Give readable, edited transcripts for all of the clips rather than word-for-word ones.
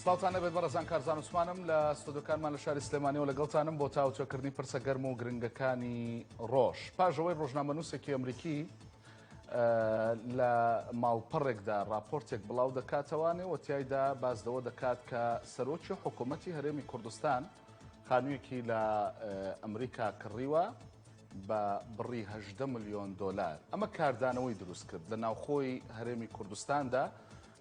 سڵاوتان لەبێت بەڕێزان کارزان عوسمانم لە ستۆدیۆکانمان لە شاری سلێمانیەوە لەگەڵتانم بۆ تاوتوێکردنی پرسە گەرم و گرنگەکانی ڕۆژ پاش ئەوەی ڕۆژنامەنووسێکی ئەمریکی لە ماڵپەڕێکدا راپۆرتێک بڵاو دەکاتەوانێ و تیایدا باس لەوە دەکات کە سەرۆکی حکوومەتی هەرێمی کوردستان خانوویەکی لە ئەمریکا کڕیوە بە بڕی 18 ملیۆن دۆلار ئەمە کاردانەوەی دروست کرد لە ناوخۆی هەرێمی کوردستاندا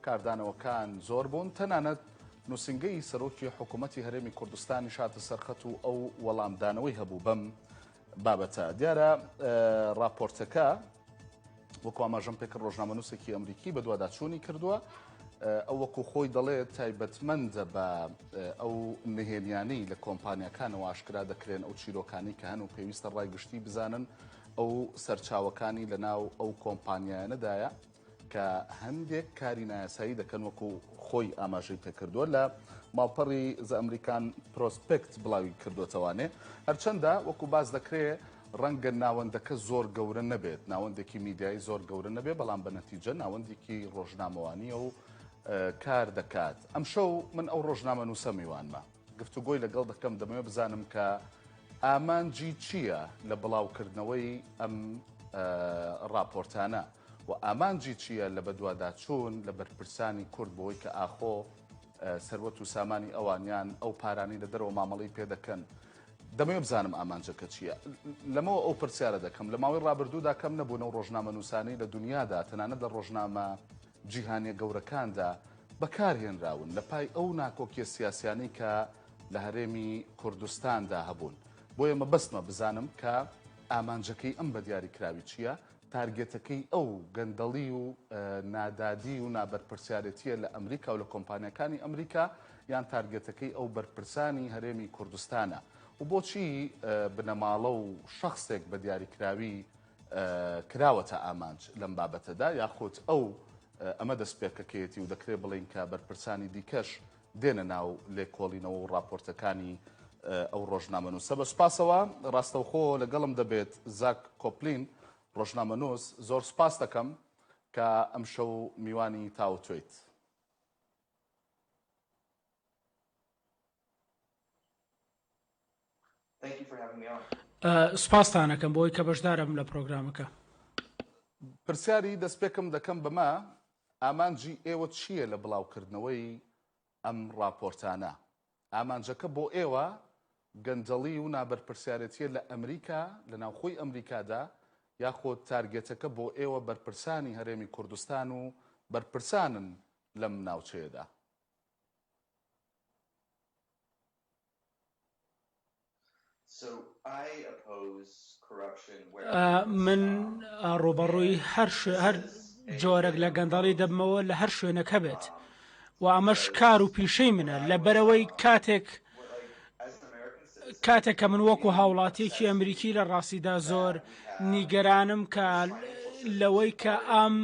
کاردانەوەکان زۆر بوون، تەنانەت نووسینگەی سەرۆکی حکوومەتی هەرێمی کوردستانیش هاتە سەرخەت و ئەو وەڵامدانەوەی هەبوو بەم بابەتە. دیارە ڕاپۆرتەکە وەکو ئاماژەم پێکرد ڕۆژنامەنووسێکی ئەمریکی بەدواداچوونی کردووە. ئەو وەکو خۆی دەڵێت تایبەتمەندە بە ئەو نهێنیانەی لە کۆمپانیاکانەوە ئاشکرا دەکرێن، ئەو چیرۆکانی کە هەن و پێویستە ڕای گشتی بزانن، ئەو سەرچاوەکانی لەناو ئەو کۆمپانیایانەدایە. کە هەندێک کاری نایاسایی دەکەن وەکو خۆی ئاماژەی پێکردووە لە ماڵپەڕی The American Prospect بڵاوی کردوتەوانێ هەرچەندە وەکو باس دەکرێ ڕەنگە ناوەندەکە زۆر گەورە نەبێت ناوەندێکی میدیایی زۆر گەورە نەبێ بەڵام بە نەتیجە ناوەندێکی ڕۆژنامەوانیە و کار دەکات ئەمشەو من ئەو ڕۆژنامە نووسە میوانمە گفتوگۆی لەگەڵ دەکەم دەمەوێت بزانم کە ئامانجی چییە لە بڵاوکردنەوەی ئەم ڕاپۆرتانە و ئامانجی چییە لە بەدواداچوون لە بەرپرسانی کورد بۆی کە ئاخۆ سەروەت و سامانی ئەوانیان ئەو پارانەی لە دەرەوە مامەڵەی پێ دەکەن دەمەوێت بزانم ئامانجەکە چییە لەمەوە ئەو پرسیارە دەکەم لە ماوەی ڕابردوودا کەم نەبوون ئەو ڕۆژنامەنووسانەی لە دنیادا تەنانەت لە ڕۆژنامە جیهانیە گەورەکاندا بەکارهێنراون لە پای ئەو ناکۆکیە سیاسیانەی کە لە هەرێمی کوردستاندا هەبوون بۆیە مەبەستمە بزانم کە ئامانجەکەی ئەم بەدیاریکراوی چییە تارگێتەکەی ئەو گەندەڵی و نادادی و نابەرپرسیارێتیە لە ئەمریکا و لە کۆمپانیاکانی ئەمریکا یان تارگێتەکەی ئەو بەرپرسانی هەرێمی کوردستانە و بۆچی بنەماڵە و شەخسێک بە دیاریکراوی کراوەتە ئامانج لەم بابەتەدا یاخود ئەو ئەمە دەستپێکەکەیەتی و دەکرێت بڵێین کە بەرپرسانی دیکەش دێنە ناو لێکۆڵینەوە و ڕاپۆرتەکانی ئەو ڕۆژنامەنووسە. بە سوپاسەوە ڕاستەوخۆ لەگەڵم دەبێت زاک کۆپلین ڕۆژنامەنووس، زۆر سوپاس دەکەم کە ئەمشەو میوانی تاوتوێیت. سوپاستان ئەکەم بۆی کە بەشدارم لە پرۆگرامەکە. پرسیاری دەستپێکم دەکەم بەمە، ئامانجی ئێوە چییە لە بڵاوکردنەوەی ئەم ڕاپۆرتانە؟ ئامانجەکە بۆ ئێوە گەندەڵی و نابەرپرسیارێتییە لە ئەمریکا، لە ناوخۆی ئەمریکادا، یاخود تارگێتەکە بۆ ئێوە بەرپرسانی هەرێمی کوردستان و بەرپرسانن لەم ناوچەیەدا؟ من ڕووبەڕووی هەر هەر جۆرێک لە گەندەڵی دەبمەوە لە هەر شوێنێک هەبێت و ئەمەش کار و پیشەی منە لەبەرەوەی کاتێک کاتێک کە من وەکو هاوڵاتیەکی ئەمریکی لە ڕاستیدا زۆر نیگەرانم کە لەوەی کە ئەم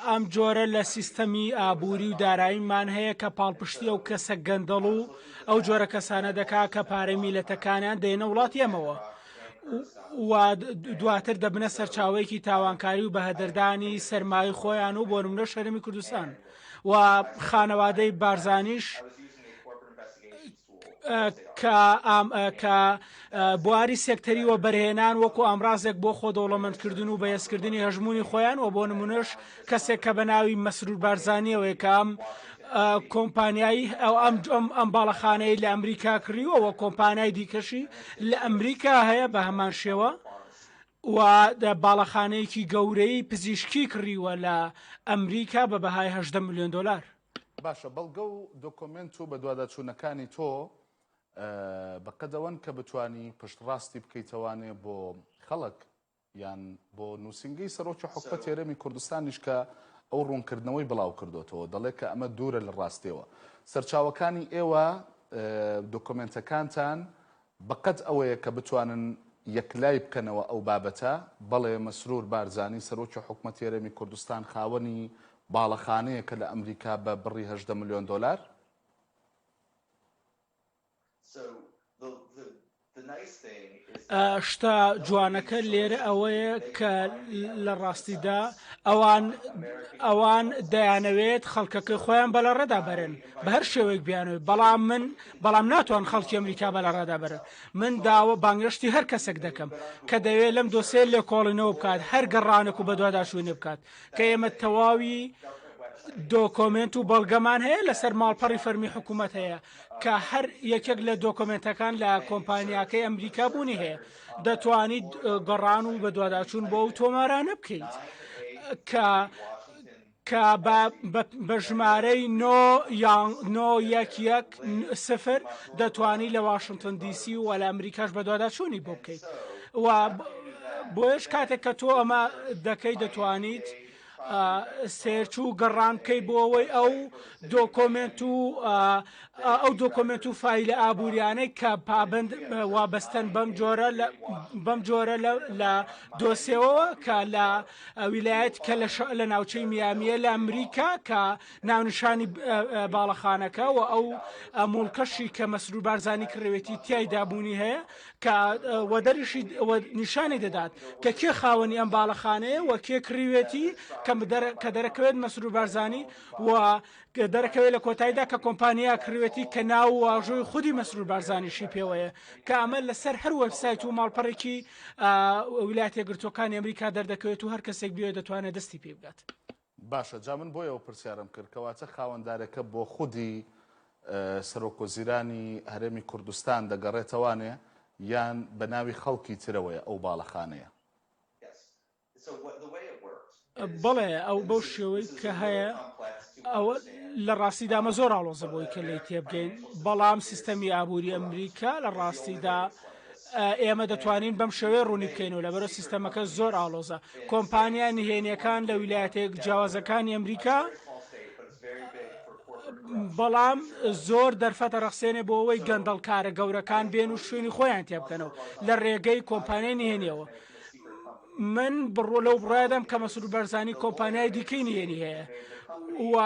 ئەم جۆرە لە سیستەمی ئابووری و داراییمان هەیە کە پاڵپشتی ئەو کەسە گەندەڵ و ئەو جۆرە کەسانە دەکا کە پارەی میلەتەکانیان دێنە وڵاتی ئێمەوە و دواتر دەبنە سەرچاوەیەکی تاوانکاری و بەهەدەردانی سەرمایەی خۆیان و بۆ نمونە شەرمی کوردستان و خانەوادەی بارزانیش کە کە بواری سێکتەری وەبەرهێنان وەکو ئامرازێک بۆ خۆ دەوڵەمەندکردن و بەهێزکردنی هەژموونی خۆیان و بۆ نمونەش کەسێک کە بە ناوی مەسرور بارزانیەوەی کە ئەم کۆمپانیایی ئەو ئەم ئەم ئەم باڵەخانەی لە ئەمریکا کڕیوە و کۆمپانیای دیکەشی لە ئەمریکا هەیە بە هەمان شێوە و باڵەخانەیەکی گەورەی پزیشکی کڕیوە لە ئەمریکا بە بەهای 18 میلیۆن دلار. باشە بەڵگە و دۆکۆمێنت و بەدواداچوونەکانی تۆ بەقەد ئەوەن کە بتانی پشتڕاستی بکەیتەوانێ بۆ خەڵک یان بۆ نووسینگەی سەرۆکی حکومەتی هەرێمی کوردستانیش کە ئەو ڕوونکردنەوەی بڵاو کردوێتەوە دەڵێ کە ئەمە دوورە لە ڕاستیەوە سەرچاوەکانی ئێوە دۆکۆمێنتەکانتان بەقەد ئەوەیە کە بتوانن یەکلای بکەنەوە ئەو بابەتە، بەڵێ مەسرور بارزانی سەرۆکی حکومەتی هەرێمی کوردستان خاوەنی باڵەخانەیەکە لە ئەمریکا بە بڕی 18 ملیۆن دۆلار؟ شتە جوانەکە لێرە ئەوەیە کە لە ڕاستیدا ئەوان ئەوان دەیانەوێت خەڵکەکەی خۆیان بەلاڕێدا بەرن بە هەر شێوەیەک بیانەوێت بەڵام من بەڵام ناتوان خەڵکی ئەمریکا بەلاڕێدا بەرن من داوە بانگێشتی هەر کەسێک دەکەم کە دەوێت لەم دۆسێ لێکۆڵینەوە بکات هەر گەڕانێک و بەدواداچوونێ بکات کە ئێمە تەواوی دۆکۆمێنت و بەڵگەمان هەیە لەسەر ماڵپەڕی فەرمی حکوومەت هەیە کە هەر یەکێک لە دۆکۆمێنتەکان لە کۆمپانیاکەی ئەمریکا بوونی هەیە دەتوانیت گەڕان و بەدواداچوون بۆ ئەو تۆمارانە بکەیت کە کە بە ژمارەی نۆ یان نۆ یەک یەک سفر دەتوانی لە واشنتۆن دیسی و لە ئەمریکاش بەدواداچوونی بۆ بکەیت و بۆیش کاتێک کە تۆ ئەمە دەکەی دەتوانیت search و گەڕان بکەی بۆ ئەوەی ئەو دۆکۆمێنت و ئەو دۆکۆمێنت و فایلە ئابووریانەی کە پابند وابەستەن بەم جۆرە بەم جۆرە لە دۆسێەوە کە لە ویلایەت کە لە ناوچەی میامیە لە ئەمریکا کە ناونیشانی باڵەخانەکە و ئەو موڵکەشی کە مەسرور بارزانی کڕێوێتی تیایدا بوونی هەیە کە وەدەریشی نیشانی دەدات کە کێ خاوەنی ئەم باڵەخانەیە و کێ کڕیوێتی کە دەرەکەوێت مەسرور بارزانی و دەرەکەوێت لە کۆتاییدا کە کۆمپانیا کڕیوێتی کە ناو و واژۆی خودی مەسرور بارزانیشی پێوەیە کە ئەمە لەسەر هەر وەبسایت و ماڵپەڕێکی ویلایەتە یەکگرتووەکانی ئەمریکا دەردەکەوێت و هەر کەسێک بێت دەتوانێت دەستی پێ بگات. باشە جا من بۆیە ئەو پرسیارەم کرد کەواتە خاوەندارەکە بۆ خودی سەرۆک وەزیرانی هەرێمی کوردستان دەگەڕێتەوانێ یان بە ناوی خەڵکی ترەوەیە ئەو باڵەخانەیە؟ بەڵێ ئەو بەو شێوەی کە هەیە ئەوە لە ڕاستیدا ئەمە زۆر ئاڵۆزە بۆی کە لێی تێبگەین بەڵام سیستەمی ئابووری ئەمریکا لە ڕاستیدا ئێمە دەتوانین بەم شێوەیە ڕوونی بکەینەوە لەبەرە سیستەمەکە زۆر ئاڵۆزە کۆمپانیا نهێنیەکان لە ویلایەتە جیاوازەکانی ئەمریکا بەڵام زۆر دەرفەتە ڕەخسێنێ بۆ ئەوەی گەندەڵکارە گەورەکان بێن و شوێنی خۆیان تێبکەنەوە لە ڕێگەی کۆمپانیای نهێنیەوە من بڕۆ لەو بڕایدەم کە مەسرور بەرزانی کۆمپانیای دیکەی نهێنی هەیە و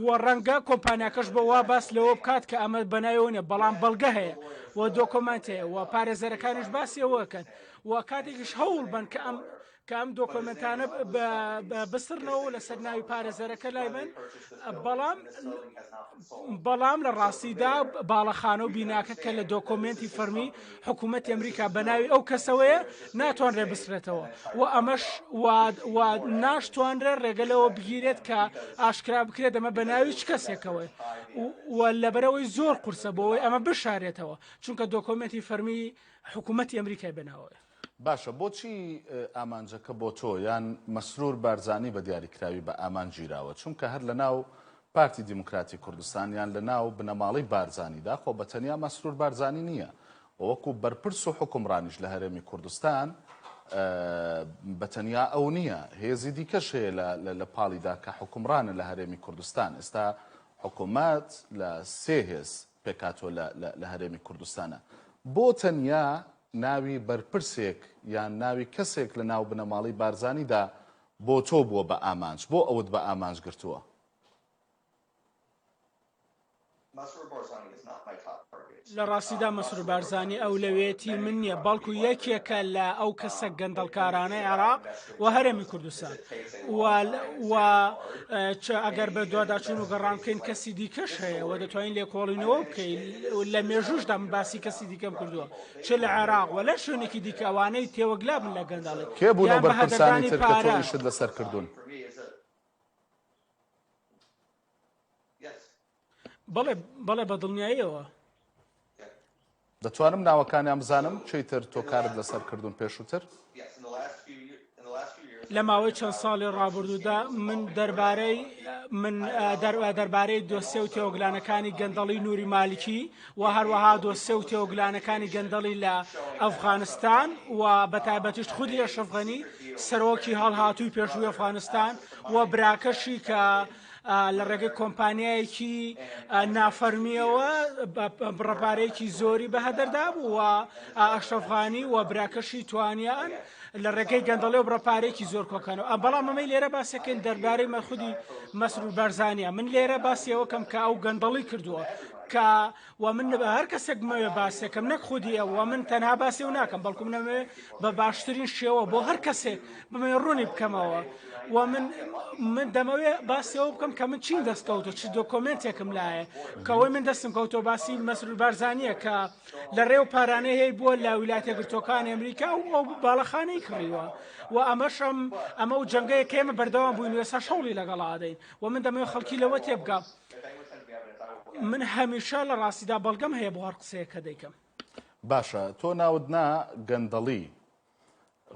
و ڕەنگە کۆمپانیاکەش بە وا باس لەوە بکات کە ئەمە بەناوەوە نیە بەڵام بەڵگە هەیە و دۆکۆمێنت هەیە و پارێزەرەکانیش باسی ئەوە کەن و کاتێکیش هەوڵ بن کە ئەم کە ئەم دۆکۆمێنتانە بسڕنەوە لەسەر ناوی پارێزەرەکە لای من بەڵام بەڵام لە ڕاستیدا باڵەخانە و بیناکە کە لە دۆکۆمێنتی فەرمی حکوومەتی ئەمریکا بە ناوی ئەو کەسەوەیە ناتوانرێت بسرێتەوە و ئەمەش و ناشتوانرێت ڕێگە لەوە بگیرێت کە ئاشکرا بکرێت ئەمە بە ناوی چ کەسێکەوەی و لەبەرەوەی زۆر قورسە بۆەوەی ئەمە بشارێتەوە چونکە دۆکۆمێنتی فەرمی حکوومەتی ئەمریکای بەناوەیە. باشە بۆچی ئامانجەکە بۆ تۆ یان مەسرور بارزانی بە دیاریکراوی بە ئامانج گیراوە؟ چونکە هەر لەناو پارتی دیموکراتی کوردستان یان لەناو بنەماڵەی بارزانیدا خۆ بە تەنیا مەسرور بارزانی نییە و وەکو بەرپرس و حوکمڕانیش لە هەرێمی کوردستان بە تەنیا ئەو نییە هێزی دیکەش هەیە لە پاڵیدا کە حوکمڕانە لە هەرێمی کوردستان ئێستا حکومەت لە سێ هێز پێکهاتووە لە هەرێمی کوردستانە بۆ تەنیا ناوی بەرپرسێک یان ناوی کەسێک لە ناو بنەماڵەی بارزانیدا بۆ تۆ بووە بە ئامانج، بۆ ئەوت بە ئامانج گرتووە؟ لە ڕاستیدا مەسرور بارزانی ئەولەوێتی من نییە، بەڵکو یەکێکە لە ئەو کەسە گەندەڵکارانەی عێراق و هەرێمی کوردستان و ئەگەر بە دواداچوون و گەڕان بکەین کەسی دیکەش هەیە و دەتوانین لێکۆڵینەوە بکەین لە مێژووشدا من باسی کەسی دیکەم کردووە چ لە عێراق و لە شوێنێکی دیکە ئەوانەی تێوەگلابن لە گەندەڵی کێ بوون ئەو بەرپرسانی تر کە تۆ ئیشت لەسەر کردوون؟ بەڵێ بەڵێ بە دڵنیاییەوە. دەتوانم ناوەکانیان بزانم کێی تر تۆ کارت لەسەر کردوون پێشووتر؟ لە ماوەی چەند ساڵی ڕابردوودا من دەربارەی من دەربارەی دۆسێ و تێوەگلانەکانی گەندەڵی نوری مالکی و هەروەها دۆسێ و تێوەگلانەکانی گەندەڵی لە ئەفغانستان و بە تایبەتیش خودی ئەشرەف غەنی سەرۆکی هەڵهاتووی پێشووی ئەفغانستان و براکەشی کە لە ڕێگەی کۆمپانیایەکی نافەرمیەوە بڕەپارەیەکی زۆری بە هەدەردا بوو و ئەشرەف غانی و براکەشی توانیان لە ڕێگەی گەندەڵی و بڕەپارێکی زۆر کۆکەنەوە ئەم بەڵام ئەمەی لێرە باسەکەین دەربارەی مەخودی مەسرور بارزانە من لێرە باسیەوە کەم کە ئەو گەندەڵی کردووە. کە و من هەر کەسێک بمەوێ باسێکم نەک خودی ئەو و من تەنها باسی و ناکەم بەڵکو منەمەوێ بە باشترین شێوە بۆ هەر کەسێک بمەوێ ڕوونی بکەمەوە و من من دەمەوێ باسی ئەوە بکەم کە من چیم دەست کەوتو چ دۆکۆمێنتێکم لایە کەەوەی من دەستم کەوتۆ باسی مەسرور بارزانیە کە لە ڕێ و پارانەی هەیە بووە لە ویلایەتە گرتوەکانی ئەمریکا و ئەو باڵەخانەی کڕیوە و ئەمەشم ئەمە و جەنگەیە کە ئێمە بەردەوام بووین و ئێستا هەوڵی لەگەڵادەین و من دەمەوێت خەڵکی لەوە تێبگا من هەمیشە لە ڕاستیدا بەڵگەم هەیە بۆ هەر قسەیەک کە دەیکەم. باشە تۆ ناوت نا گەندەڵی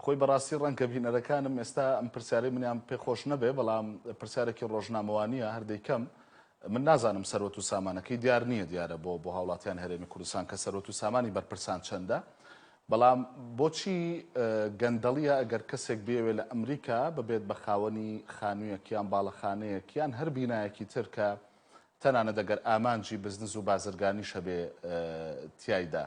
خۆی بەڕاستی ڕەنگە بینەرەکانم ئێستا ئەم پرسیارەی منیان پێ خۆش نەبێ بەڵام پرسیارێکی ڕۆژنامەوانیە هەر دەیکەم من نازانم سەروەت و سامانەکەی دیار نییە دیارە بۆ بۆ هاوڵاتیان هەرێمی کوردستان کە سەروەت و سامانی بەرپرسان چەندە بەڵام بۆچی گەندەڵیە ئەگەر کەسێک بێوێ لە ئەمریکا ببێت بە خاوەنی خانوویەک یان باڵەخانەیەک یان هەر بینایەکی تر کە تەنانەت ئەگەر ئامانجی بزنس و بازرگانیش هەبێ تیایدا.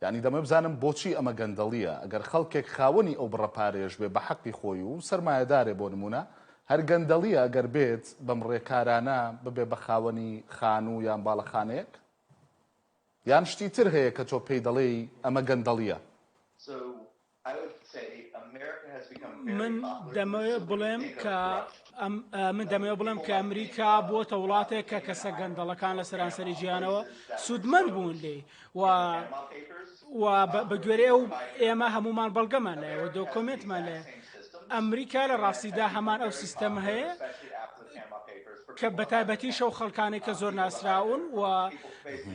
یانی دەمەوێ بزانم بۆچی ئەمە گەندەڵییە؟ ئەگەر خەڵکێک خاوەنی ئەو بڕە پارەیەش بێ بە حەقی خۆی و سەرمایەدارێ بۆ نموونە، هەر گەندەڵییە ئەگەر بێت بەم ڕێکارانە ببێ بە خاوەنی خانوو یان باڵەخانەیەک؟ یان شتی تر هەیە کە تۆ پێی دەڵێی ئەمە گەندەڵییە؟ من دەمەوێت بڵێم کە من دەمەوێت بڵێم کە ئەمریکا بووەتە وڵاتێک کە کەسە گەندەڵەکان لە سەرانسەری جیهانەوە سوودمەند بوون لێی و و بە گوێرەی ئەو ئێمە هەمومان بەڵگەمان لایە و دۆکۆمێنتمان لایە ئەمریکا لە ڕاستیدا هەمان ئەو سیستەم هەیە کە بەتایبەتیش ئەو خەڵکانێک کە زۆر ناسراون و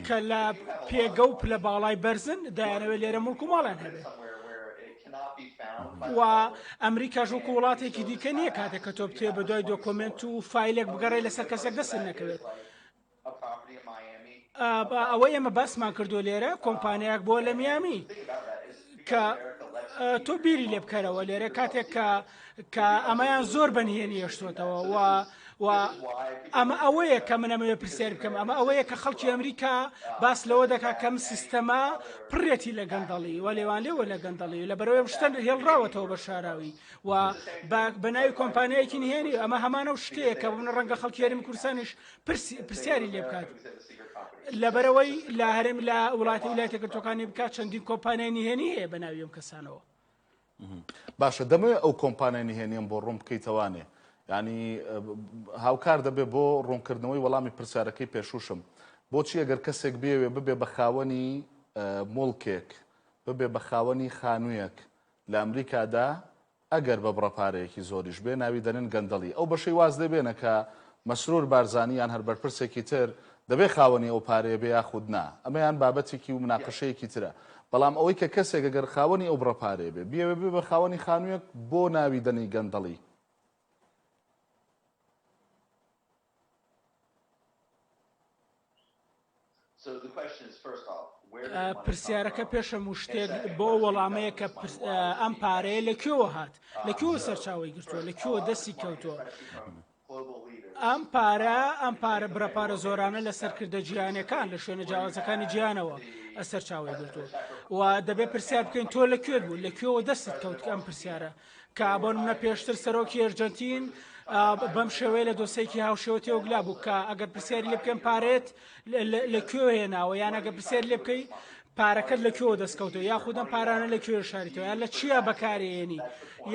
کە لە پێگە و پلە باڵای بەرزن دەیانەوێت لێرە مڵک و ماڵیان هەبێت و ئەمریکاش وەکو وڵاتێکی دیکە نییە کاتێک کە تۆ بتێ بە دوای دۆکۆمنت و فیلێک بگەڕێ لەسەر کەسێک دەست نەکەوێت ئەوە ئێمە باسمان کردو لێرە کۆمپانیاک بۆ لە میامی کە تۆ بیری لێ بکەرەوە لێرە کاتێک کە کە ئەمەیان زۆر بەنهێنی هێشتۆتەوە و و ئەمە ئەوەیە کە من ئەمەوێ پرسیار بکەم ئەمە ئەوەیە کە خەڵکی ئەمریکا باس لەوە دەکات کەم سیستەمە پڕێتی لە گەندەڵی و لێوان لێوە لە گەندەڵی لە بەرەوەی شتەن هێڵراوەتەوە بە شاراوی و بە ناوی کۆمپانیایەکی نهێنی ئەمە هەمانە و شتەیە کە من ڕەنگە خەڵکی هەرێمی کوردستانیش پرسیاری لێ بکات لەبەرەوەی لە هەرێم لە وڵاتی ویلایەتە یەکگرتووەکانی بکات چەندین کۆمپانیای نهێنی هەیە بە ناوی ئەم کەسانەوە. باشە دەمەوێت ئەو کۆمپانیای نهێنیەم بۆ ڕوون بکەیتەوانێ ینی هاوکار دەبێ بۆ ڕوونکردنەوەی وەڵامی پرسیارەکەی پێشوشم بۆچی ئەگەر کەسێک بێوێ ببێ بە خاوەنی موڵکێک ببێ بە خاوەنی خانوویەک لە ئەمریکادا ئەگەر بە بڕە پارەیەکی زۆریش بێ ناوی دەنێن گەندەڵی. ئەو بەشەی واز لێ بێنە کە مەسرور بارزانی یان هەر بەرپرسێکی تر دەبێ خاوەنی ئەو پارەیە بێ یاخود نا ئەمەیان بابەتێکی و مناقەشەیەکی ترە. بەڵام ئەوەی کە کەسێک ئەگەر خاوەنی ئەو بڕە پارەیە بێ بیەوێ ببێ بە خاوەنی خانوویەک بۆ ناوی دەنێی گەندەڵی؟ پرسیارەکە پێش هەموو شتێک بۆ وەڵامەیە کە ئەم پارەیە لە کوێوە هات لە کوێوە سەرچاوەی گرتووە لە کوێوە دەستی کەوتووە ئەم پارە ئەم پارە بڕە پارە زۆرانە لە سەرکردە جیهانەکان لە شوێنە جیاوازەکانی جیهانەوە سەرچاوەی گرتووە و دەبێت پرسیار بکەین تۆ لە کوێت بوو لە کوێوە دەستت کەوت ئەم پرسیارە کە بۆ نمونە پێشتر سەرۆکی ئەرجەنتین بەم شێوەیە لە دۆسێکی هاوشێوە تێوەگلا بوو کە ئەگەر پرسیاری لێ بکەن پارێت لە کوێ هێناوە یان ئەگەر پرسیاری لێ بکەی پارەکەت لە کوێوە دەستکەوتەوە یاخودم پارانە لە کوێ شاریتەوە یان لە چیا بەکارێنی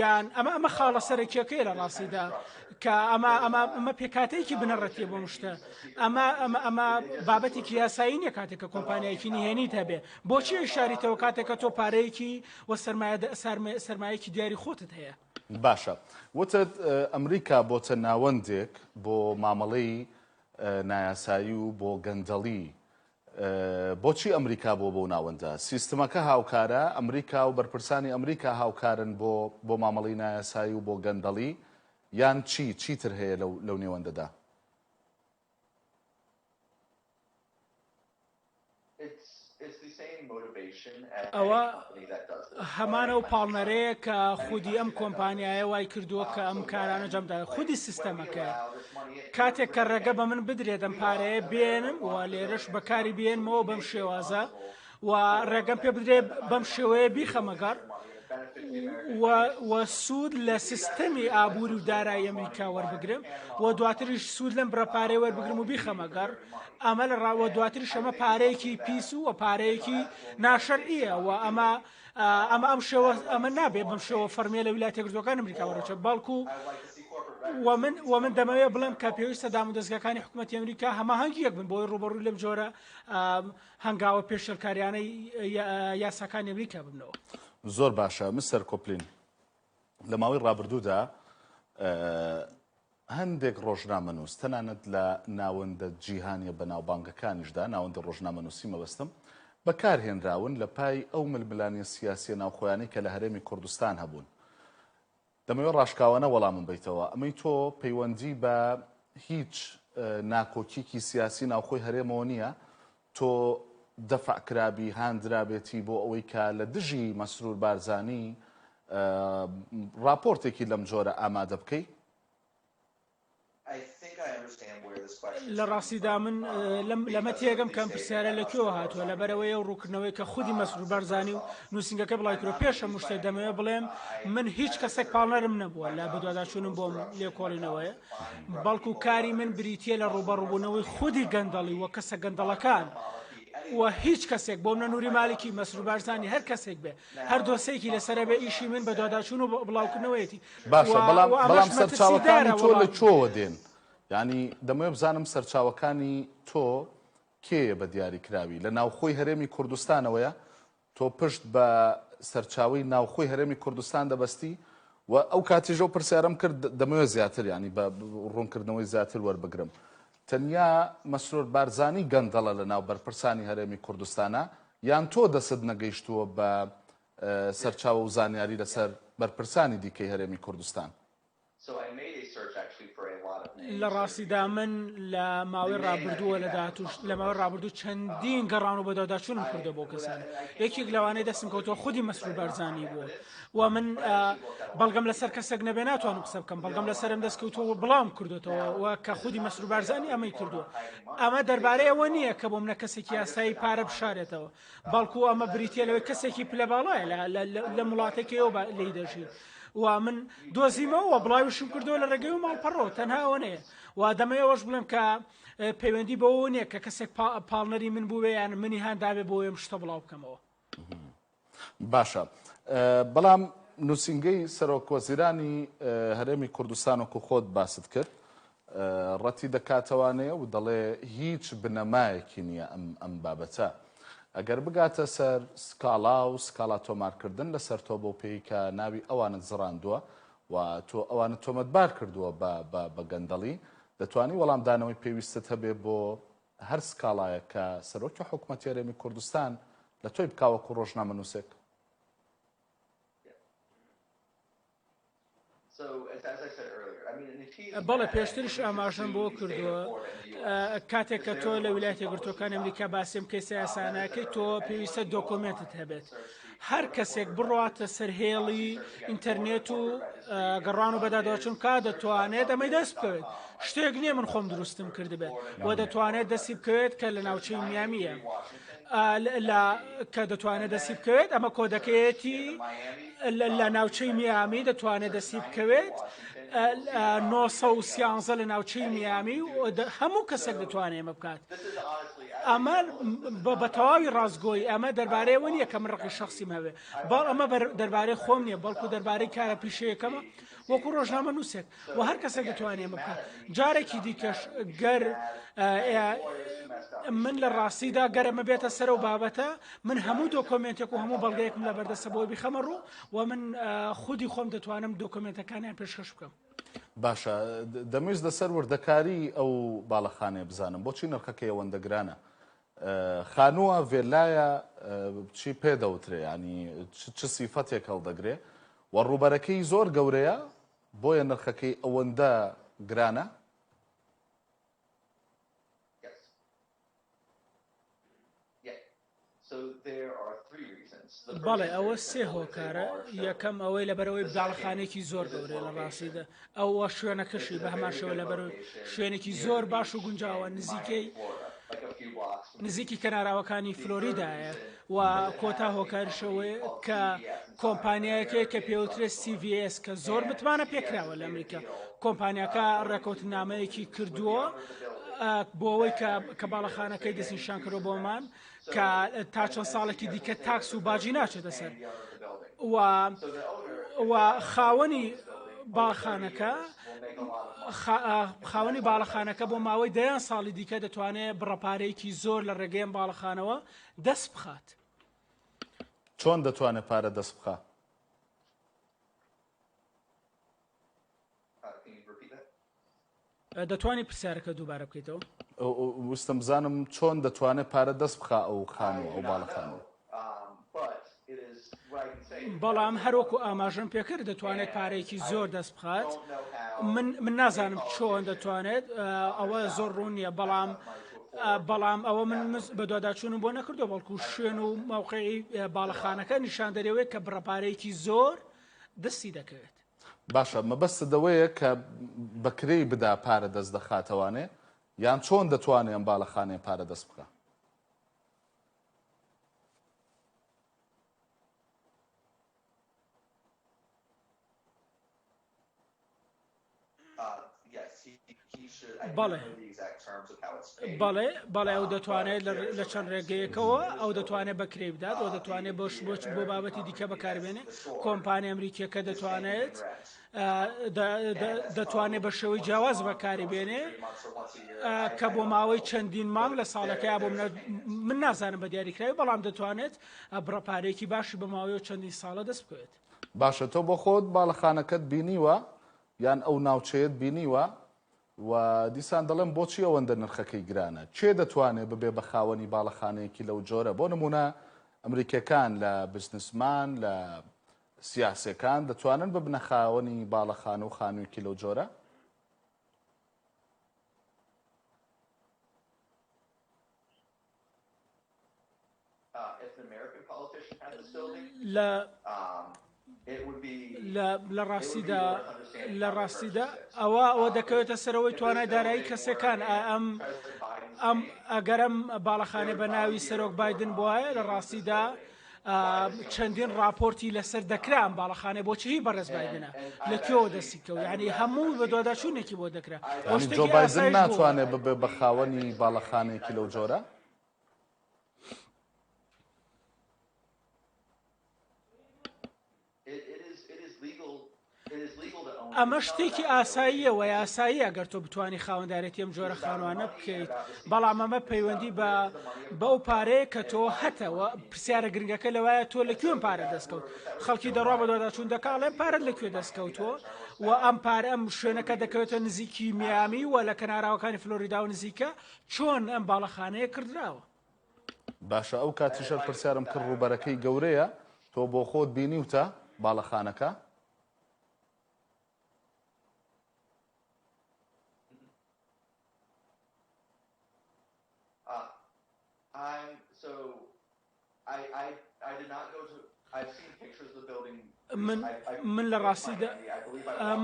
یان ئەمە ئەمە خاڵە سەرەکیەکەی لە ڕاستیدا کە ئەمە ئەمە ئەمە پێکاتەیەکی بنەڕەتیە بۆ شتە ئەمە ئەمە ئەمە بابەتێکی یاسایی نیە کاتێک کە کۆمپانیایەکی نهێنیت هەبێ بۆچی شاریتەوە کاتێک کە تۆ پارەیەکی و سەرمایەکی دیاری خۆتت هەیە. باشە وتت ئەمریکا بۆتە ناوەندێک بۆ مامەڵەی نایاسایی و بۆ گەندەڵی بۆچی ئەمریکا بۆ بەو ناوەندە؟ سیستمەکە هاوکارە ئەمریکا و بەرپرسانی ئەمریکا هاوکارن بۆ بۆ مامەڵەی نایاسایی و بۆ گەندەڵی یان چی چیتر هەیە لەو لەو نێوەندەدا؟ ئەوە هەمان ئەو پاڵنەرەیە کە خودی ئەم کۆمپانیایە وای کردووە کە ئەم کارانە جەمدا خودی سیستەمەکە کاتێک کە ڕێگە بە من بدرێت ئەم پارەیە بێنم و لێرەش بەکاری بێنمەوە بەم شێوازە و ڕێگەم پێ بدرێت بەم شێوەیە بیخەمە گەڕ. و سوود لە سیستەمی ئابووری و دارایی ئەمریکا وەربگرم و دواتریش سوود لەم بڕە پارەی وەربگرم و بیخەمە گەڕ ئەمە لە ڕاوە دواتریش ئەمە پارەیەکی پیس و پارەیەکی ناشەرعیە و ئەمە ئەمە ئەم شێوە ئەمە نابێ بەم شێوە فەرمیە لە ویلایەتە یەکگرتووەکانی ئەمریکا وەرەچێت بەڵکو و من و من دەمەوێت بڵێم کە پێویستە دام و دەستگاکانی حکوومەتی ئەمریکا هەماهەنگی یەک بن بۆی ڕوبەڕووی لەم جۆرە هەنگاوە پێشێلکاریانەی یاساکانی ئەمریکا ببنەوە. زۆر باشە مستەر کۆپلین لە ماوەی ڕابردوودا هەندێک ڕۆژنامەنووس تەنانەت لە ناوەندە جیهانیە بەناوبانگەکانیشدا ناوەندی ڕۆژنامەنووسی مەبەستم بەکارهێنراون لە پای ئەو ململانێ سیاسیە ناوخۆیانەی کە لە هەرێمی کوردستان هەبوون. دەمەوێت ڕاشکاوانە وەڵامم بەیتەوە، ئەمەی تۆ پەیوەندی بە هیچ ناکۆکیکی سیاسی ناوخۆی هەرێمەوە نییە، تۆ دەفع کرابی، هاندرابێتی بۆ ئەوەی کە لە دژی مەسرور بارزانی ڕاپۆرتێکی لەم جۆرە ئامادە بکەی؟ لە ڕاستیدا من لەمە تێگەم کەم پرسیارە لە کوێوە هاتووە لەبەرەوەی ئەو ڕووکردنەوەی کە خودی مەسرور بارزانی و نووسینگەکە بڵاوی کردەوە پێش هەموو شتێک دەمەوێت بڵێم من هیچ کەسێک پاڵنەرم نەبووە لە بەدواداچوونم بۆم لێکۆڵینەوەیە بەڵکو کاری من بریتە لە ڕووبەڕووبوونەوەی خودی گەندەڵی و کەسە گەندەڵەکان و هیچ کەسێک بۆ منە نوری مالکی مەسرور بارزانی هەر کەسێک بێ هەر دۆسێکی لەسەرە بێ ئیشی من بەدواداچوون و بڵاوکردنەوەیەتی باشە بەڵام بەڵام سەرچاوەکانی تۆ لە کوێوە دێن؟ یانی دەمەوێت بزانم سەرچاوەکانی تۆ کێیە بە دیاریکراوی لە ناوخۆی هەرێمی کوردستانەوەیە؟ تۆ پشت بە سەرچاوەی ناوخۆی هەرێمی کوردستان دەبەستی و ئەو کاتیش ئەو پرسیارەم کرد دەمەوێت زیاتر ینی بە ڕوونکردنەوەی زیاتر وەربگرم تەنیا مەسرور بارزانی گەندەڵە لە ناو بەرپرسانی هەرێمی کوردستانە یان تۆ دەست نەگەیشتووە بە سەرچاوە و زانیاری لەسەر بەرپرسانی دیکەی هەرێمی کوردستان. لە ڕاستیدا من لە ماوەی ڕابردووە لە داهاتووش لە ماوەی ڕابردوو چەندین گەڕان و بەدواداچوونم کردە بۆ کەسان یەکێک لەوانەی دەستم کەوتووە خودی مەسرور بارزانی بووە و من بەڵگەم لەسەر کەسێک نەبێ ناتوانم قسە بکەم بەڵگەم لەسەرم دەست کەوتووە و بڵاوم کردوێتەوە و کە خودی مەسرور بارزانی ئەمەی کردووە ئەمە دەربارەی ئەوە نییە کە بۆ منە کەسێکی یاسایی پارە بشارێتەوە بەڵکو ئەمە بریتە لەوەی کەسێکی پلە باڵایە لە وڵاتێکەوە لێی دەژی و من دۆزیمەوە و بڵاویشم کردەوە لە ڕێگەی و ماڵپەڕەوە تەنها ئەوە نەیە و دەمەوێ ئەوەش بڵێم کە پەیوەندی بەوە نییە کە کەسێک پاڵنەری من بووێ یان منی هاندابێ بۆ ئەم شتە بڵاو بکەمەوە. باشە بەڵام نووسینگەی سەرۆک وەزیرانی هەرێمی کوردستان وەکو خۆت باست کرد ڕەتی دەکاتەوانەیە و دەڵێ هیچ بنەمایەکی نییە ئەم ئەم بابەتە. ئەگەر بگاتە سەر سکاڵا و سکاڵا تۆمارکردن لەسەر تۆ بەو پێی کە ناوی ئەوانت زڕاندووە و تۆ ئەوانت تۆمەتبار کردووە بە بە بە گەندەڵی، دەتوانی وەڵامدانەوەی پێویستت هەبێ بۆ هەر سکاڵایەک کە سەرۆکی حکومەتی هەرێمی کوردستان لە تۆی بکا وەکو ڕۆژنامەنووسێک؟ بەڵێ پێشتریش ئاماژەم بۆ کردووە کاتێک کە تۆ لە ویلایەتە یەکگرتووەکانی ئەمریکا باسی ئەم کەیسە یاسانەکەی تۆ پێویستە دۆکۆمێنتت هەبێت هەر کەسێک بڕاتە سەر هێڵی ئینتەرنێت و گەڕان و بەداداچون کا دەتوانێت ئەمەی دەست بکەوێت شتێک نییە من خۆم دروستم کردبێت و دەتوانێت دەستی بکەوێت کە لە ناوچەی میامیە لە کە دەتوانێت دەستی بکەوێت ئەمە کۆدەکەیەتی لە ناوچەی میامی دەتوانێت دەستی بکەوێت 913 لە ناوچەی میامی و هەموو کەسێک دەتوانێت ئەمە بکات ئەمە بە تەواوی ڕاستگۆی ئەمە دەربارەیەوە نییە کە من ڕقی شخصیم هەبێ بەڵ ئەمە دەربارەی خۆم نییە بەڵکو دەربارەی کارە پیشەیەکەمە وەکو ڕۆژنامە نووسێک و هەر کەسێک دەتوانێت ئەمە بکات جارێکی دیکەش گەر من لە ڕاستیدا گەرەمە بێتە سەر و بابەتە من هەموو دۆکۆمنتێک و هەموو بەڵگەیەکم لە بەردەستە بۆی بیخەمە ڕوو و من خودی خۆم دەتوانم دۆکۆمنتەکانیان پێشکەش بکەم. باشە دەمویست لەسەر وردەکاری ئەو باڵەخانەیە بزانم بۆچی نرخەکەی ئەوەندە گرانە خانووە ڤێلایە چی پێ دەوترێ ینی چ سیفەتێک هەڵدەگرێ و ڕووبەرەکەی زۆر گەورەیە بۆیە نرخەکەی ئەوەندە گرانە؟ بەڵێ ئەوە سێ هۆکارە یەکەم ئەوەی لەبەرەوەی باڵەخانێکی زۆر گەورەیە لە ڕاستیدا ئەوە شوێنەکەشی بە هەمان شێوە لەبەر شوێنێکی زۆر باش و گونجاوە نزیکەی. نزیکی کەناراوەکانی فلۆریدایە و کۆتا هۆکارشەوەی کە کۆمپانیایەکەیە کە پێوترێت CVS کە زۆر متمانە پێکراوە لە ئەمریکا کۆمپانیاکە ڕێکەوتنامەیەکی کردووە بۆ ئەوەی کە کە باڵەخانەکەی دەستنیشان کردووە بۆمان کە تا چەند ساڵێکی دیکە تاکس و باجی ناچێتە سەر و و خاوەنی باڵخانەکە خاوەنی باڵەخانەکە بۆ ماوەی دەیان ساڵی دیکە دەتوانێت بڕەپارەیەکی زۆر لە ڕێگەی ئەم باڵەخانەوە دەست بخات. چۆن دەتوانێت پارە دەست بخا؟ دەتوانی پرسیارەکە دووبارە بکەیتەوە؟ ویستم بزانم چۆن دەتوانێت پارە دەست بخا ئەو خانوو ئەو باڵەخانەوە؟ بەڵام هەروەکو ئاماژەم پێکرد دەتوانێت پارەیەکی زۆر دەست بخات من من نازانم چۆن دەتوانێت ئەوە زۆر ڕوون نییە بەڵام بەڵام ئەوە من بەدواداچوونم بۆ نەکردو بەڵکو شوێن و مەوقعی باڵەخانەکە نیشان دەرەوەی کە بڕەپارەیەکی زۆر دەستی دەکەوێت. باشە مەبەستت ئەوەیە کە بە کرێی بدا پارە دەست دەخاتەوانێ یان چۆن دەتوانێ ئەم باڵەخانەیە پارە دەست بخا؟ بەڵێ بەڵێ بەڵێ ئەو دەتوانێت لە چەند ڕێگەیەکەوە ئەو دەتوانێت بەکرێ بدات ئەو دەتوانێت بۆش بۆچ بۆ بابەتی دیکە بەکاربێنێ کۆمپانیا ئەمریکیەکە دەتوانێت دەتوانێت بە شێوەی جیاواز بەکاری بێنێ کە بۆ ماوەی چەندین مانگ لە ساڵەکەی بۆ من نازانم بە دیاریکراوی بەڵام دەتوانێت بڕەپارێکی باشی بە ماوەی چەندین ساڵە دەست بکەوێت. باشە تۆ بۆ خۆت باڵەخانەکەت بینیوە یان ئەو ناوچەیەت بینیوە و دیسان دەڵێم بۆچی ئەوەندە نرخەکەی گرانە کێ دەتوانێ ببێ بە خاوەنی باڵەخانەیەکی لەو جۆرە بۆ نمونە ئەمریکیەکان لە بزنسمان لە سیاسیەکان دەتوانن ببنە خاوەنی باڵەخانە و خانوویەکی لەو جۆرە؟ لە لە ڕاستیدا لە ڕاستیدا ئەوە ئەوە دەکەوێتە سەرەوەی توانای دارایی کەسەکان ئەم ئەم ئەگەرم باڵەخانە بە ناوی سەرۆک بادن بواە لە ڕاستیدا چەندین ڕاپۆرتی لەسەر دەکرا ئەم باڵەخانەیە بۆچی هی بەڕێز بایدنە لە کوێوە دەستی کەوت یعنی هەموو بەدواداچوونێکی بۆ دەکرا ئەو شتێکی جۆ بایدن ئاسایش بووە. ناتوانێت ببێ بە خاوەنی باڵەخانەیەکی لەو جۆرە؟ ئەمە شتێکی ئاساییە و یاساییە ئەگەر تۆ بتانی خاوەندارێتی ئەم جۆرە خانوانە بکەیت بەڵام ئەمە پەیوەندی بە بەو پارەیە کە تۆ هەتەوە پرسیارە گرنگەکە لەوایە تۆ لە کوێم پارە دەستکەوت خەڵکی دەڕوا بەدواداچوون دەکا ئەڵێن پارەت لە کوێ دەستکەوتووە و ئەم پارە ئەم شوێنەکە دەکەوێتە نزیکی میامی و لە کەناراوەکانی فلۆریدا و نزیکە چۆن ئەم باڵەخانەیە کردراوە. باشە ئەو کاتیش هەر پرسیارم کرد ڕووبەرەکەی گەورەیە تۆ بۆ خۆت بینیوتە باڵەخانەکە؟ من من لە ڕاستیدا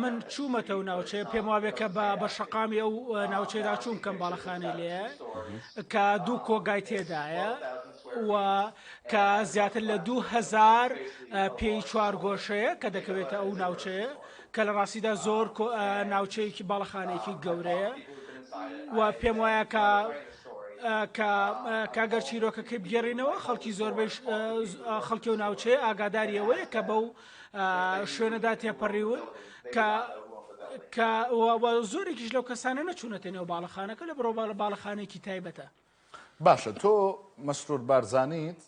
من چوومەتەوە ناوچەیە پێم وابێ کە بە بە شەقامی ئەو ناوچەیەدا چووم کەم باڵەخانەی لێ کە دوو کۆگای تێدایە و کە زیاتر لە 2000 پێی چوار گۆشەیە کە دەکەوێتە ئەو ناوچەیە کە لە ڕاستیدا زۆر ناوچەیەکی باڵەخانێکی گەورەیە و پێم وایە کە کە کە گەر چیرۆکەکەی بگێڕینەوە خەڵکی زۆربەی خەڵکی و ناوچەیە ئاگاداری ئەوەیە کە بەو شوێنەدا تێپەڕیون کە کە زۆرێکیش لەو کەسانە نەچوونەتە نێو باڵەخانەکە لە بڕۆ باڵەخانێکی تایبەتە. باشە تۆ مەسرور بارزانیت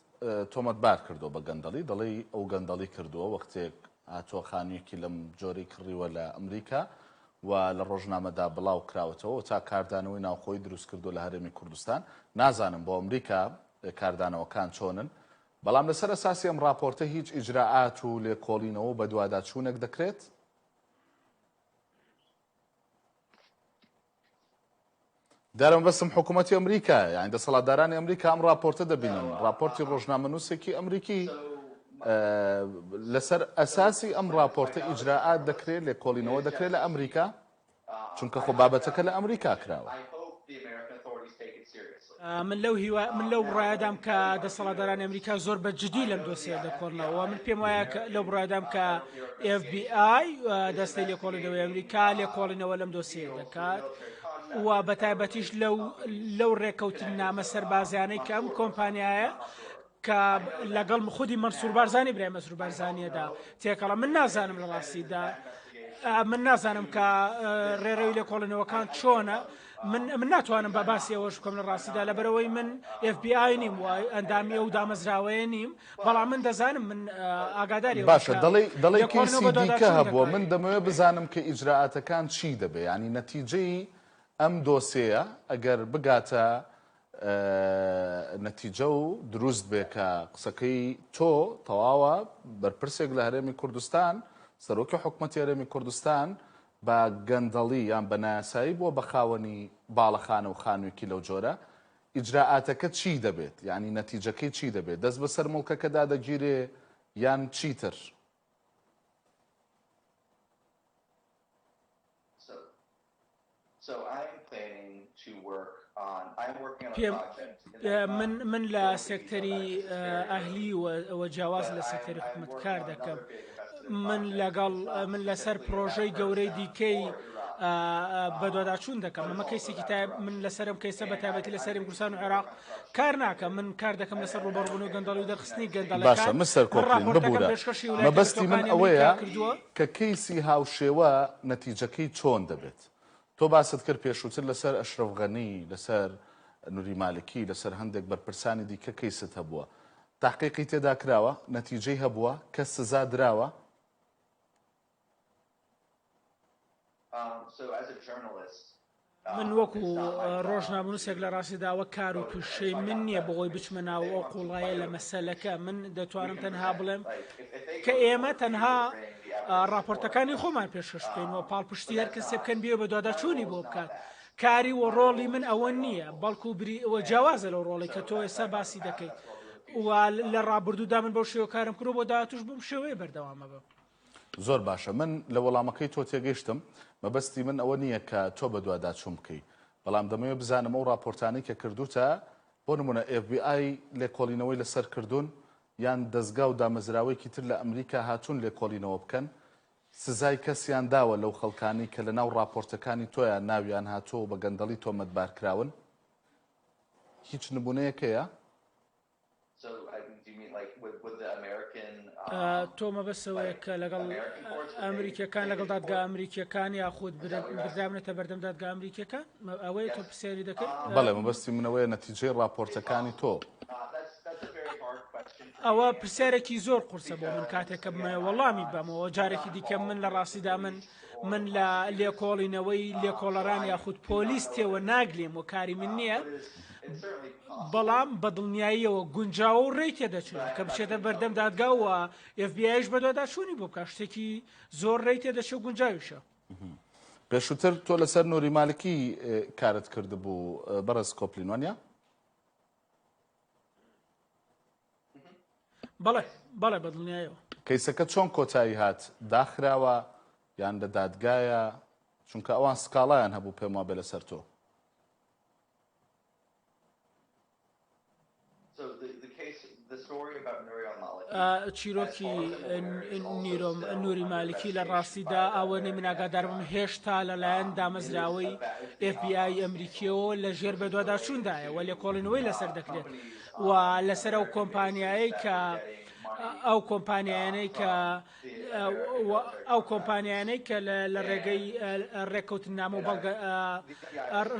تۆمەتبار کردووە بە گەندەڵی دەڵێی ئەو گەندەڵی کردووە وەختێک هاتووە خانوویەکی لەم جۆرەی کڕیوە لە ئەمریکا و لە ڕۆژنامەدا بڵاو کراوەتەوە و تا کاردانەوەی ناوخۆی دروست کردووە لە هەرێمی کوردستان نازانم بۆ ئەمریکا کاردانەوەکان چۆنن بەڵام لەسەر ئەساسی ئەم ڕاپۆرتە هیچ ئیجرائات و لێکۆڵینەوە و بەدواداچوونێک دەکرێت؟ دیارە مەبەستم حکوومەتی ئەمریکایە یانی دەسەڵاتدارانی ئەمریکا ئەم ڕاپۆرتە دەبینن ڕاپۆرتی ڕۆژنامەنووسێکی ئەمریکی لەسەر ئەساسی ئەم ڕاپۆرتە ئیجرائات دەکرێت لێکۆڵینەوە دەکرێت لە ئەمریکا چونکە خۆ بابەتەکە لە ئەمریکا کراوە. من لەو هیوا من لەو بڕایەدام کە دەسەڵاتدارانی ئەمریکا زۆر بە جدی لەم دۆسیە دەکۆڵنەوە من پێم وایە کە لەو بڕایەدام کە FBI دەستەی لێکۆڵینەوەی ئەمریکا لێکۆڵینەوە لەم دۆسیە دەکات و بە تایبەتیش لەو لەو ڕێکەوتننامە سەربازیانەی کە ئەم کۆمپانیایە کە لەگەڵ خودی مەنسوور بارزانی برای مەسرور بارزانیەدا تێکەڵە من نازانم لە ڕاستیدا من نازانم کە ڕێڕەوی لێکۆڵینەوەکان چۆنە من من ناتوانم بە باسی ئەوەش بکەم لە ڕاستیدا لەبەرەوەی من FBI نیم و ئەندامی ئەو دامەزراوەیە نیم بەڵام من دەزانم من ئاگاداری باشە دەڵێ دەڵێ کەیسی دیکە هەبووە من دەمەوێت بزانم کە ئیجرائاتەکان چی دەبێ ینی نەتیجەی ئەم دۆسێیە ئەگەر بگاتە نەتیجە و دروست بێ کە قسەکەی تۆ تەواوە بەرپرسێک لە هەرێمی کوردستان سەرۆکی حکومەتی هەرێمی کوردستان بە گەندەڵی یان بە نایاسایی بووە بە خاوەنی باڵەخانە و خانوویەکی لەو جۆرە، ئیجرائاتەکە چی دەبێت؟ یانی نەتیجەکەی چی دەبێت؟ دەست بەسەر موڵکەکەدا دەگیرێ یان چیتر؟ پێم من من لە سێکتەری ئەهلی و جیاواز لە سێکتەری حکومەت کار دەکەم من لەگەڵ من لەسەر پرۆژەی گەورەی دیکەی بەدواداچوون دەکەم ئەمە کەیسێکی تا من لەسەرم کەیسە بە تایبەتی لە سەریم کوردستان و عێراق کار ناکەم من کار دەکەم لەسەر ڕوبەڕبوون و گەندەڵی و دەرخستنی گەندەڵەکان باشە مستەر کۆپلین ببورە مەبەستی من ئەوەیە کە کەیسی هاوشێوە نەتیجەکەی چۆن دەبێت تۆ باست کرد پێشووتر لەسەر ئەشرەف غەنی، لەسەر نوری مالکی، لەسەر هەندێک بەرپرسانی دیکە کەیست هەبووە. تەحقیقی تێدا کراوە؟ نەتیجەی هەبووە؟ کەس سزا دراوە؟ من وەکو ڕۆژنامەنووسێک لە ڕاستیدا ئەوە کار و پیشەی من نییە بۆ ئەوەی بچمە ناو ئەو قوڵایە لە مەسەلەکە من دەتوانم تەنها بڵێم کە ئێمە تەنها ڕاپۆرتەکانی خۆمان پێشکەش بکەین و پاڵپشتی هەر کەسێ بکەن بێ بەدواداچوونی بۆ بکات کاری و ڕۆڵی من ئەوە نییە بەڵکو بری ئەوە جیاوازە لەو ڕۆڵی کە تۆ ئێستا باسی دەکەیت و لە ڕابردوودا من بەو شێوە کارم کرد بۆ داهاتوش بەم شێوەیە بەردەوامە بم. زۆر باشە من لە وەڵامەکەی تۆ تێگەیشتم مەبەستی من ئەوە نییە کە تۆ بەدواداچوون بکەی بەڵام دەمەوێت بزانم ئەو ڕاپۆرتانەی کە کردوتە بۆ نمونە FBI لێکۆڵینەوەی لەسەر کردوون یان دەزگا و دامەزراوەیەکی تر لە ئەمریکا هاتوون لێکۆڵینەوە بکەن؟ سزای کەسیان داوە لەو خەڵکانەی کە لەناو ڕاپۆرتەکانی تۆیا ناویان هاتووە و بە گەندەڵی تۆمەتبار کراون؟ هیچ نمونەیەک هەیە؟ تۆ مەبەستەوەیە کە لەگەڵ ئەمریکیەکان لەگەڵ دادگا ئەمریکیەکان یاخود بردرابنەتە بەردەم دادگا ئەمریکیەکان ئەوەیە تۆ پرسیاری دەکەیت؟ بەڵێ مەبەستی منەوەیە نەتیجەی ڕاپۆرتەکانی تۆ. ئەوە پرسیارێکی زۆر قورسە بۆ من کاتێک کە بمەوێ وەڵامی بەمەوە جارێکی دیکە من لە ڕاستیدا من من لە لێکۆڵینەوەی لێکۆڵەران یاخود پۆلیس تێوە ناگلێم و کاری من نییە بەڵام بە دڵنیاییەوە گونجاوە و ڕێی تێدەچێت کە بچێتە بەردەم دادگا و FBI یش بەدواداچوونی بۆ بکات شتێکی زۆر ڕێی تێدەچێت و گونجاویشە. پێشووتر تۆ لەسەر نوری مالکی کارت کردبوو بەڕێز کۆپلین وانە؟ بەڵێ بەڵێ بەدڵنیایەوە. کەیسەکە چۆن کۆتایی هات داخراوە یان لە دادگایە چونکە ئەوان سکاڵایان هەبوو پێم وابێ لەسەر تۆ. چیرۆکی نوری مالکی لە ڕاستیدا ئەوەنەی من ئاگادار بم هێشتا لەلایەن دامەزراوەی FBI ئەمریکیەوە لە ژێر بەدواداچووندایە و لێکۆڵینەوەی لەسەر دەکرێت و لەسەر ئەو کۆمپانیایەی کە ئەو کۆمپانیایانەی کە ئەو کۆمپانیانەی کە لە ڕێگەی ڕێککەوتنامە و بەڵگە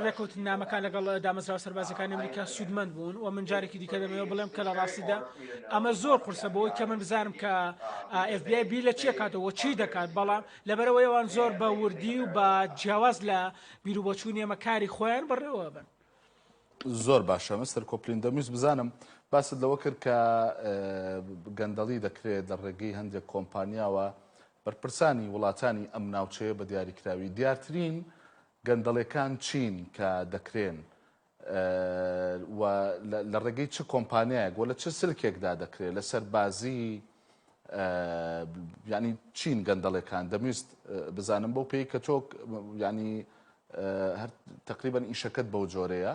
ڕێککەوتنامەکان لەگەڵ دامەزراوە سەربازەکانی ئەمریکا سوودمەند بوون و من جارێکی دیکە دەمەوێت بڵێم کە لە ڕاستیدا ئەمە زۆر قورسە بۆی کە من بزانم کە FBI بیر لە چیە کاتەوە چی دەکات بەڵام لەبەرەوەی ئەوان زۆر بە وردی و بە جیاواز لە بیروبۆچوونی ئێمە کاری خۆیان بەڕێوە بن. زۆر باشە مستەر کۆپلین دەمویست بزانم باست لەوە کرد کە گەندەڵی دەکرێت لە ڕێگەی هەندێک کۆمپانیاوە بەرپرسانی وڵاتانی ئەم ناوچەیە بە دیاریکراوی دیارترین گەندەڵێکان چین کە دەکرێن و لە ڕێگەی چ کۆمپانیایەک و لە چ سلکێکدا دەکرێت لە سەربازی ینی چین گەندەڵێکان دەمویست بزانم بەو پێی کە تۆ ینی هەر تقریبا ئیشەکەت بەو جۆرەیە.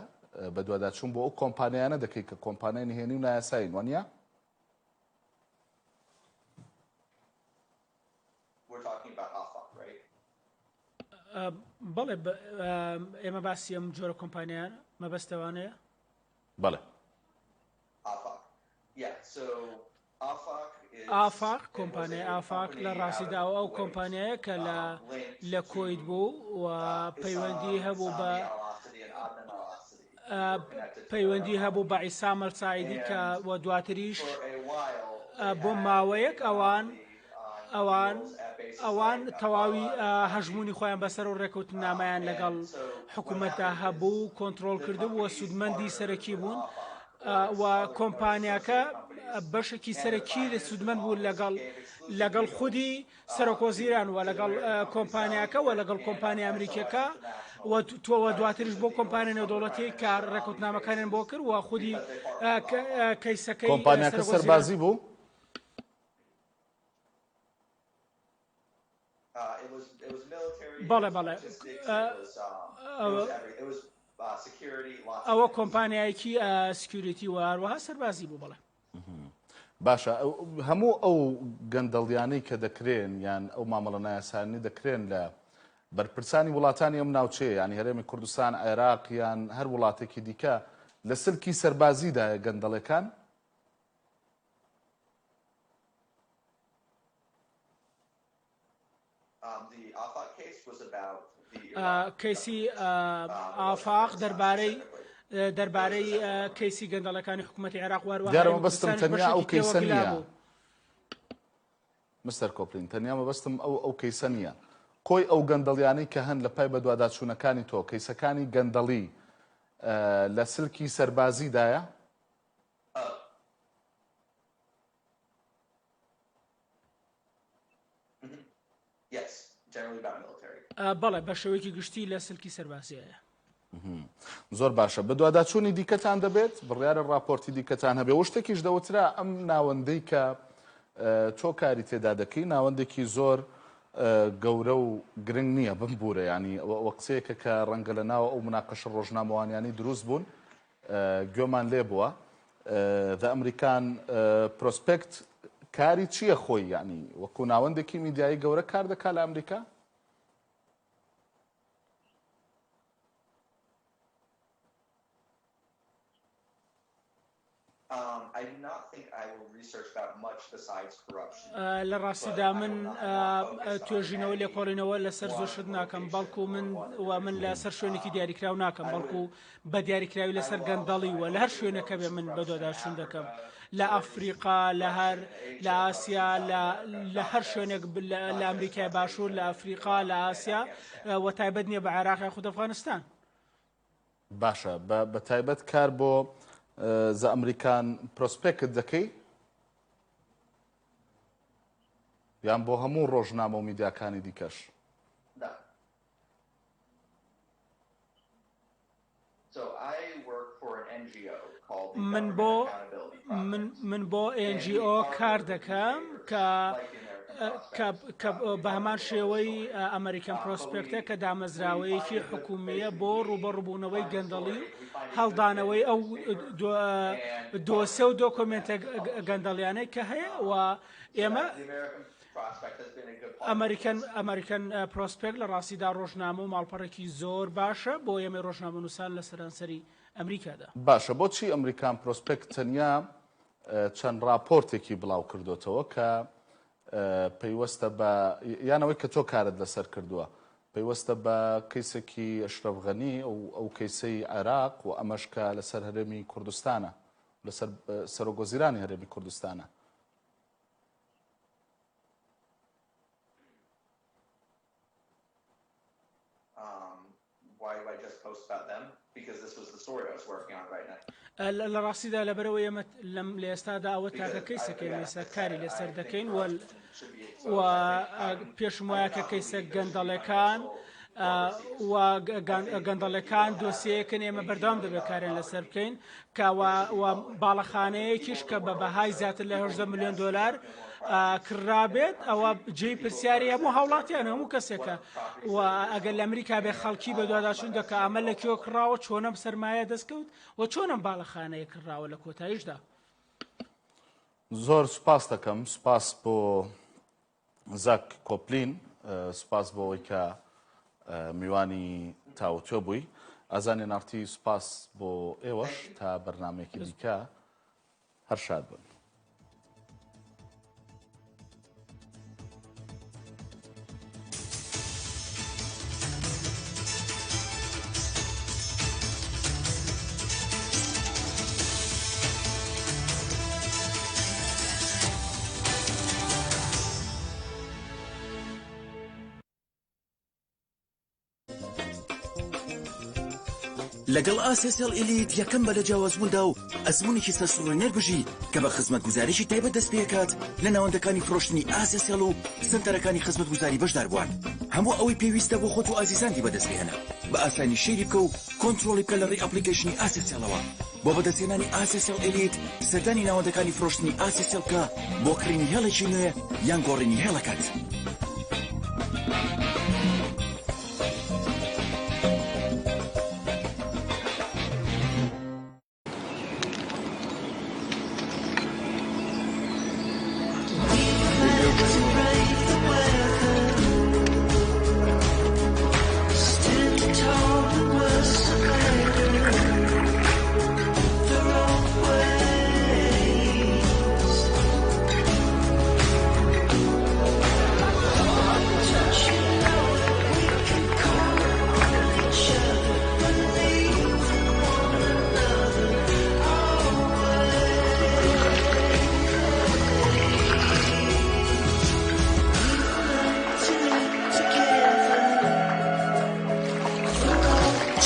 بەدواداچوون بۆ ئەو کۆمپانیانە دەکەی کە کۆمپانیای نهێنی و نایاسایین وانە؟ بەڵێ ئێمە باسی ئەم جۆرە کۆمپانیان مەبەستەوانەیە بەڵێ ئافاق کۆمپانیای ئافاق لە ڕاستیدا ئەو ئەو کۆمپانیایە کە لە لە کۆیت بوو و پەیوەندی هەبوو بە پەیوەندی هەبوو بە عیسام ئەلسایدی کە و دواتریش بۆ ماوەیەک ئەوان ئەوان ئەوان تەواوی هەژمونی خۆیان بەسەر و ڕێکەوتنامەیان لەگەڵ حکوومەتدا هەبوو کۆنتترۆل کردبوو و سوودمەندی سەرەکی بوون و کۆمپانیاکە بەشێکی سەرەکی لە سوودمەند بوو لەگەڵ لەگەڵ خودی سەرۆکوەزیران و لەگەڵ کۆمپانیاکە و لەگەڵ کۆمپانیا ئەمریکیەکە و تۆوە دواتریش بۆ کۆمپانیا نێودەوڵەتی کە ڕێکوتنامەکانیان بۆ کرد و خودی کەیسەکەی کۆمپانیاکە سەربازی بوو؟ بەڵێ بەڵێ ئەوە کۆمپانیایەکی security و هەروەها سەربازی بوو بەڵێ. باشە هەموو ئەو گەندەڵیانەی کە دەکرێن یان ئەو مامەڵە نایاسایانەی دەکرێن لە بەرپرسانی وڵاتانی ئەم ناوچەیە یانی هەرێمی کوردستان عێراق یان هەر وڵاتێکی دیکە لە سلکی سەربازیدایە گەندەڵێکان؟ کەیسی ئافاق دەربارەی دەربارەی کەیسی گەندەڵەکانی حکوومەتی عێراق وارەوە دیارە مەبەستم تەنیا ئەو کەیسە نییە مستەر کۆپلین تەنیا مەبەستم ئەو ئەو کەیسە نییە کۆی ئەو گەندەڵیانەی کە هەن لە پای بەدواداچوونەکانی تۆ کەیسەکانی گەندەڵی لە سلکی سەربازیدایە؟ بەڵێ بە شێوەیەکی گشتی لە سلکی سەربازیایە. زۆر باشە بەدواداچوونی دیکەتان دەبێت بڕیارە راپۆرتی دیکەتان هەبێ و شتێکیش دەوترا ئەم ناوەندەی کە تۆ کاری تێدا دەکەی ناوەندێکی زۆر گەورە و گرنگ نییە بمبوورە ینی ئەوە قسەیەکە کە ڕەنگە لە ناوە ئەو مناقەشە ڕۆژنامەوانیانی دروست بوون گوێمان لێ بووە The American Prospect کاری چییە خۆی یعنی وەکو ناوەندێکی میدیایی گەورە کار دەکا لە ئەمریکا؟ لە ڕاستیدا من توێژینەوە لێکۆڵینەوە لەسەر زۆر شت ناکەم بەڵکو من و من لەسەر شوێنێکی دیاریکراو ناکەم بەڵکو بە دیاریکراوی لەسەر گەندەڵی وە لە هەر شوێنەکە بێ من بەدواداچوون دەکەم لە ئەفریقا لە هەر لە ئاسیا لە هەر شوێنێک لە ئەمریکای باشوور لە ئەفریقا لە ئاسیا وە تایبەت نییە بە عێراق یاخود ئەفغانستان. باشە بە تایبەت کار بۆ The American Prospect دەکەی یان بۆ هەموو ڕۆژنامە و میدیاکانی دیکەش؟ من بۆ من بۆ NGO کار دەکەم کە کە بە هەمان شێوەی American Prospect ە کە دامەزراوەیەکی حکومییە بۆ ڕوبەڕوبوونەوەی گەندەڵی و هەڵدانەوەی ئەو دۆسێ و دۆکۆمێنتە گەندەڵیانەی کە هەیە و ئێمە American American Prospect لە ڕاستیدا ڕۆژنامە و ماڵپەڕێکی زۆر باشە بۆ ئێمەی ڕۆژنامەنووسان لە سەرانسەری ئەمریکادا. باشە بۆچی American Prospect تەنیا چەند ڕاپۆرتێکی بڵاو کردۆتەوە کە پەیوەستە بە یان ئەوەی کە تۆ کارت لەسەر کردووە پەیوەستە بە کەیسێکی ئەشرەف غەنی ئەو کەیسەی عێراق و ئەمەش کە لەسەر هەرێمی کوردستانە لەسەر سەرۆک وەزیرانی هەرێمی کوردستانە؟ لە ڕاستیدا لەبەرەوە ئێمە لەم لە ئێستادا ئەوە تاکە کەیسەکەی ئێستا کاری لەسەر دەکەین و پێشم وایە کە کەیسە گەندەڵەکان و گەندەڵەکان دۆسیەکەن ئێمە بەردەوام دەبێت کاریان لەسەر بکەین کە و باڵەخانەیەکیش کە بە بەهای زیاتر لە 18 ملیۆن دلار. کڕرابێت ئەوە جێی پرسیاری هەموو هاوڵاتیان هەموو کەسێکە و ئەگەر لە ئەمریکا بێ خەڵکی بەدواداچوون دەکا ئەمە لە کوێ کڕاوە چۆنەم سەرمایە دەستکەوت و چۆنەم باڵەخانەیە کڕاوە لە کۆتاییشدا. زۆر سوپاس دەکەم سوپاس بۆ زاک کۆپلین سوپاس بۆ ئەوەی کە میوانی تاوتوێ بووی ئازانی نارتی سوپاس بۆ ئێوەش تا بەرنمەیەکی دیکە هەر شاد بن. لەگەڵ ئاسیاسێڵ ئیلیت یەکەم بە لە جیاوازبووندا و ئەزموونێکی سەرسوڕێنەر بژی کە بە خزمەتگوزاریی تایبەت دەست پێکات لە ناوەندەکانی فرۆشتنی ئاسیاسێڵ و سەنتەرەکانی خزمەتگوزاری بەشداربووان. هەموو ئەوەی پێویستە بۆ خۆت و ئازیزانتی بەدەست بهێنە. بە ئاسانی share ی بکە و کۆنترۆڵی بکە لە ڕێی application ی ئاسیاسێڵەوە. بۆ بەدەستهێنانی ئاسیاسێڵ ئێلیت سەردانی ناوەندەکانی فرۆشتنی ئاسیاسێڵ بکە بۆ کڕینی هێڵێکی نوێ یان گۆڕینی هێڵەکەت.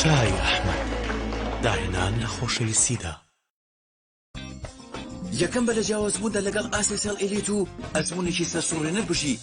چای ئەحمەد، داهێنان لە خۆشەویستیدا. یەکەم بە لە جیاوازبووندا لەگەڵ ئاسیاسێڵ ئیلیت و ئەزموونێکی سەرسوڕهێنەر بژی.